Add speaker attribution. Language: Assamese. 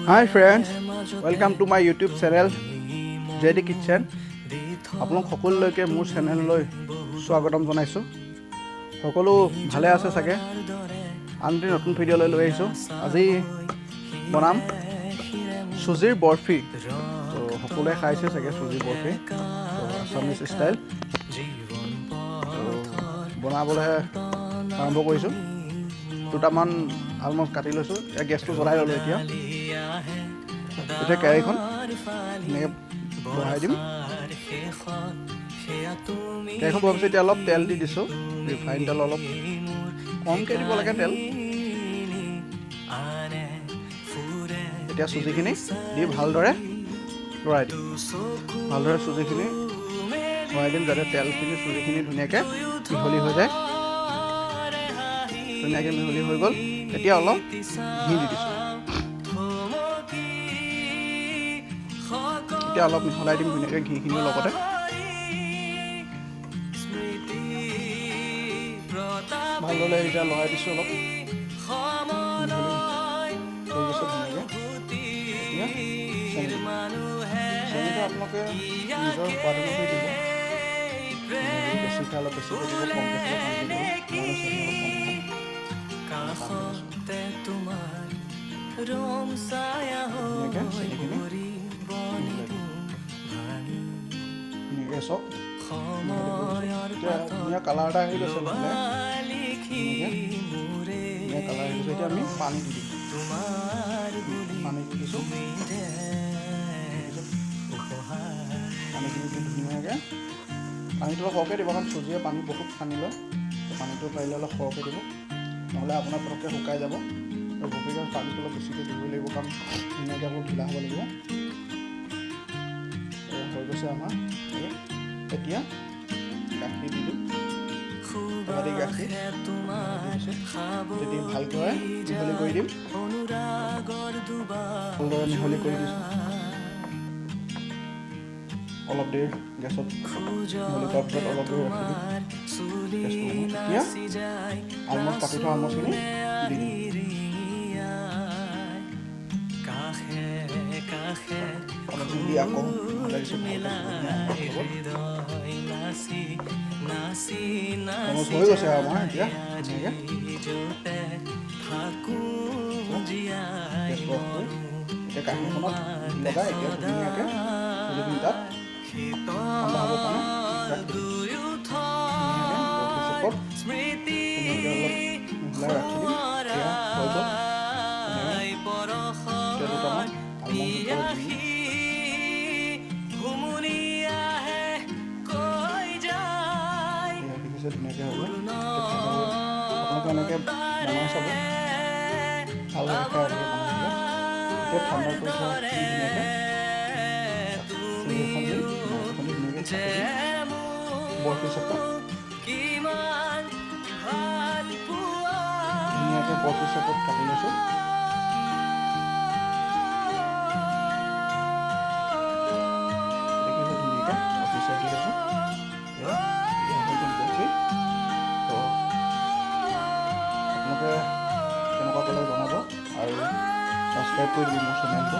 Speaker 1: Hi friends, welcome to my YouTube channel JD Kitchen. আপোনালোক সকলোলৈকে মোৰ চেনেললৈ স্বাগতম জনাইছোঁ। সকলো ভালে আছে চাগে। আন এটি নতুন ভিডিঅ'লৈ লৈ আহিছোঁ। আজি বনাম চুজিৰ বৰফি। তো সকলোৱে খাইছে চাগে চুজিৰ বৰফি, তো আছামিজ ষ্টাইল। তো বনাবলৈহে আৰম্ভ কৰিছোঁ। দুটামান আলমণ্ড কাটি লৈছোঁ। এতিয়া গেছটো জ্বলাই ল'লোঁ। এতিয়া এতিয়া কেৰাহীখন ধুনীয়াকৈ বহাই দিম। কেৰাহীখন বহাৰ পিছত এতিয়া অলপ তেল দি দিছোঁ, ৰিফাইন তেল। অলপ কমকৈ দিব লাগে তেল। এতিয়া চুজিখিনি দি ভালদৰে লৰাই দিম। ভালদৰে চুজিখিনি লৰাই দিম, যাতে তেলখিনি চুজিখিনি ধুনীয়াকৈ মিহলি হৈ যায়। ধুনীয়াকৈ মিহলি হৈ গ'ল। এতিয়া অলপ ঘি দি দিছোঁ। এতিয়া অলপ মিহলাই দিম ধুনীয়াকৈ ঘিখিনিৰ লগতে। ভালদৰে এতিয়া লৰাই দিছোঁ। অলপ হৈ গৈছে ধুনীয়াকৈ। এতিয়া চেনি। চেনিটো আপোনালোকে নিজৰ সোৱাদ অনুসৰি দিব। যদি বেছি খাই, অলপ বেছিকৈ দিব। কমকৈ খালে কমকৈ দিব। মই চেনি অলপ কম খাওঁ। ধুনীয়াকৈ চেনিখিনি মিহলাই দিম ধুনীয়াকৈ। চব এতিয়া ধুনীয়া কালাৰ এটা আহি গৈছে নহ'লে। ধুনীয়াকৈ ধুনীয়া কালাৰ আহি গৈছে। এতিয়া আমি পানী দি দিম। পানী দি দিছোঁ। পানীখিনি দি ধুনীয়াকৈ, পানীটো অলপ সৰহকৈ দিব, কাৰণ চুজিয়ে পানী বহুত টানি লয়। পানীটো পাৰিলে অলপ সৰহকৈ দিব, নহ'লে আপোনাৰ পটককৈ শুকাই যাব। আৰু বৰফিৰ পানীটো অলপ বেছিকৈ দিবই লাগিব, কাৰণ ধুনীয়াকৈ আকৌ ঢিলা হ'ব লাগিব। এয়া হৈ গৈছে আমাৰ। এতিয়া গাখীৰ দি দিম। এবাটি গাখীৰ দি দিছোঁ। দি ভালকৈ মিহলি কৰি দিম। ভালদৰে মিহলি কৰি দিছোঁ। অলপ দেৰি গেছত মিহলি কৰাৰ পিছত অলপ দেৰি ৰাখি দিম গেছটো কমাই। এতিয়া আলমণ্ড, কাটি থোৱা আলমণ্ডখিনি দি দিম। আলমণ্ডখিনি দি আকৌ মিহলাই দিছোঁ ভালকৈ লগত। হৈ গৈছে আমাৰ। এতিয়া ধুনীয়াকৈ গেছটো অফ কৰি এতিয়া কাঁহীখনত লগাই এতিয়া ধুনীয়াকৈ চুজিখিনি তাত ঠাণ্ডা হ'বৰ কাৰণে ৰাখি দিম। ধুনীয়াকৈ বৰফি চেপত ধুনীয়াকৈ অলপ মিহলাই ৰাখি দিম। এতিয়া হৈ গ'ল ধুনীয়াকৈ। এতিয়া দুটামান আলমণ্ড ওপৰত দি দিম। এয়া দেখিছে, ধুনীয়াকৈ হৈ গ'ল। এতিয়া ঠাণ্ডা হৈ, আপোনালোকে এনেকৈ বনাই চাব, ভাল লাগে খাই এনেকৈ বনাই দিলে। এতিয়া ঠাণ্ডা কৰি থোৱা ধুনীয়াকৈ চুজি এখন দি, নাৰিকলখন দি ধুনীয়াকৈ কাটি দিম বৰফি চেপত। ধুনীয়াকৈ বৰফি চেপত কাটি লৈছোঁ। দেখিছে, ধুনীয়াকৈ বৰফি চেপ দি লৈছোঁ। এয়া এয়া হৈ গ'ল বৰফি। তো আপোনালোকে কেনেকুৱা পালে জনাব আৰু ছাবস্ক্ৰাইব কৰি দিব মোৰ চেনেলটো।